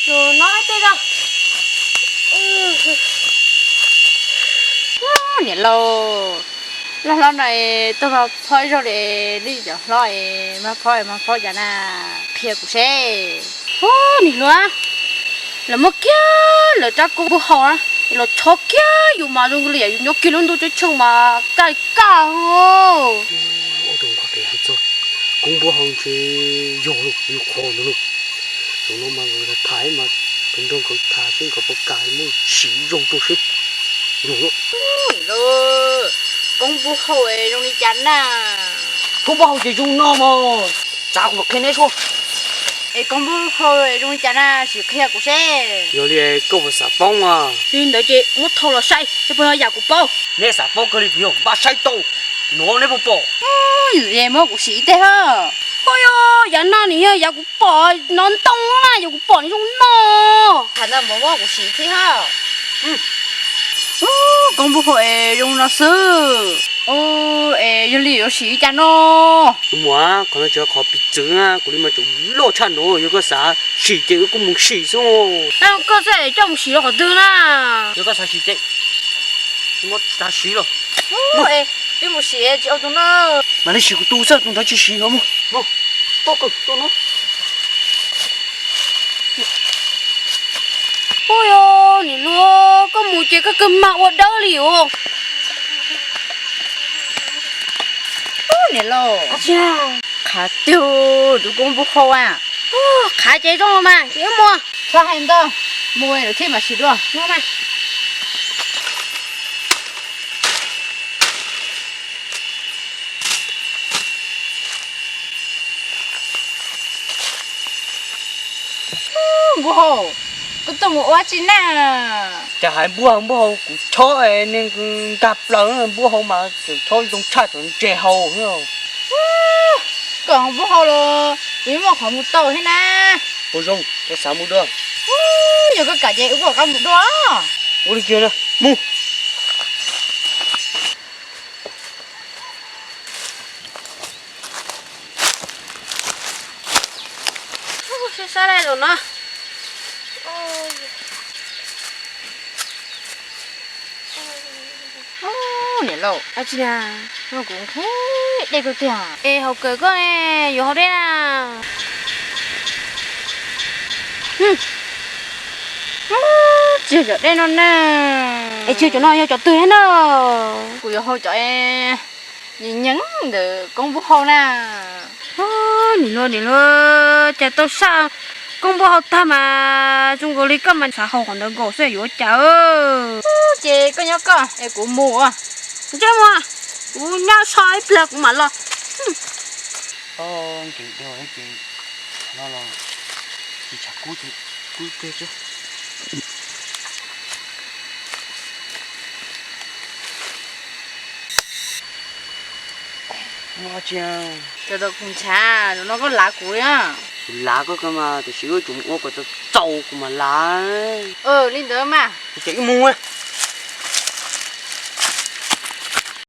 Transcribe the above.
Tus no tej no. Niam laus, loj hlob no tuaj mas phob ib zaug li, nej cov hlob mas phob mas phob cas na, qhia kuv seb. Ub, niam hluas, lawv muab kiag lawv rab koob npua hau na, los chob kiag yus mas zoo li yus nyob kiag lub ntuj ceeb tsheej mas kaj li kaj. Ua rau nkauj tes hais txog koob npua hau ntshe yog lawm, yus qhuas ntawd lawm. Zaum no mas nkawd tham mas peb nrog nkawd tham seb nkawd puas kam muab siv zoo rau seb. Yog lawm. Koob npua hau zoo li cas na? Koob npua hau ces zoo no mog. Txav kuv mam qhia neb sua. Es koob npua hau zoo li cas na, sim qhia kuv seb. Yog li koj puas xav paub mas? Li ntawd ces muab thau los saib seb puas yog yam kuv paub. Neb xav paub kawg li puas yog? Npaj saib tau, no neb puas pom? Muab kuv sim ib teg ha. Ua yog yav no nws yog yav kuv pom no ntoo na, yog kuv pom nws zoo no. Tham ntawd mas muab kuv sim thiab ha. Koob npua hau es zoo no xwb. Es yog li yuav sim li cas no? Tus muam, qhov no tsis yog qhov piv txwv na, kuv li mas tseem loj tshaj no, yog koj xav sim ces wb kuj mus sim xwb. Koj xav coj mus sim rau qhov twg na? Yog koj xav sim ces muab txav siv los. Twb mus sim tsis ua tus no. Mam li sim kuv tus xwb, tus ntawd tsis sim os. Mus, mus, koj kawm tus no. Ua yog niam laus, koj mus ces koj kawg mag ua dawb li os. Niam laus, qhav tiag, tus koob npua hau a. Qhav ces zoo los mas, ces wb mus. Txhob hais ntau, mus lawm thiaj mam sim dua. Npua hau, koj tuaj mus ua dab tsi na? Cas hais npua hau npua hau, kuv chob neeg nkag plaws, npua hau mas tseem chob zoo tshaj cov ntses hau. Koj npua hau los kuv yeej muaj qhov mus tau thiab na. Puas zoo, koj xav mus dua? Yog koj kam ces wb kuj rov qab mus dua. Ua li kiag na, mus. Sab sab li no. Niam laus, dab tsi na, kuv nqhis dej kawg tiag. Es haus kawg koj ne, yuav haus dej na. Tsis yog cov dej no na. Es tsis yog cov no yog cov twg na? Kuv yuav haus cov nyeem nyeem ntawm koob npua hau na. Niam hluas, niam hluas, cas tau saj koob npua hau tag mas zoo nkaus li koj mas xav haus qhov ntawd nkaus xwb yuav ua cas. Ces koj nyob koj es kuv mus. Ntsej muag, kuv nyob so ib pliag kuv mam los. Nkev dua ces no los tsis tshav kub ces kub kiag tso. Cov tau kuv ntshav, zaum no koj lav kuv li. Kuv lav koj kawg mas, tiam sis wb tseem mus ua kom txaus txaus kuv mam lav. Li ntawd mas. Ces wb mus.